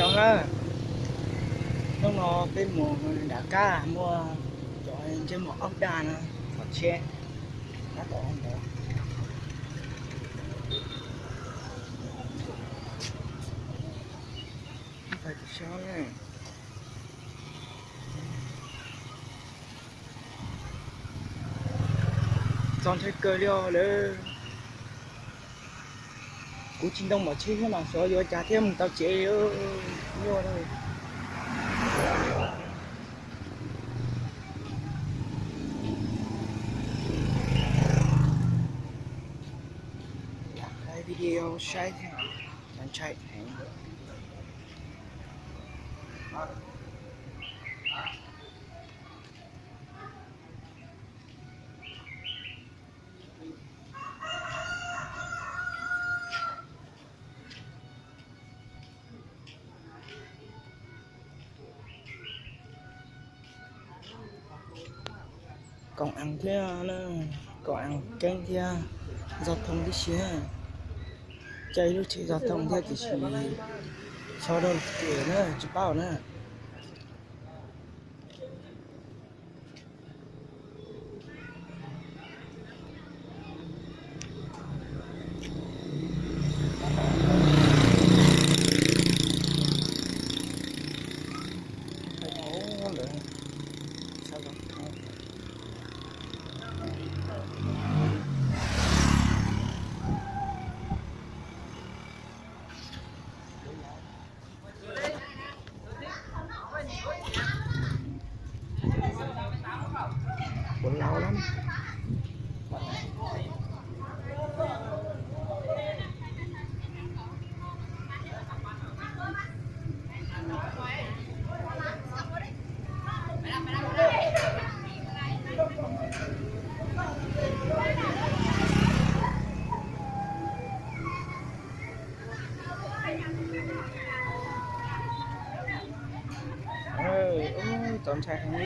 Zoo na, hnub no peb mus nram qab muaj cov ntsej muag ob dag no, txhom tsheb tab tom ntawd. Ib pab tus sab na. Txaus ntshai kawg li os lawm. Kuv tsis ntoo npawb tsheb thiab mas xyov yuav cas thiaj mus tau tsev li nyuaj li. Lam thaij video saib thiab, ntshai heev. Koom ees thiab na, koom ees keeb thiab zog thoo tib si na. Caij lub tsheb zog thoo thiab tiam sis tso rau lwm tus na, tsis paub na. Kuv laus lawm. Txaus ntshai heev li.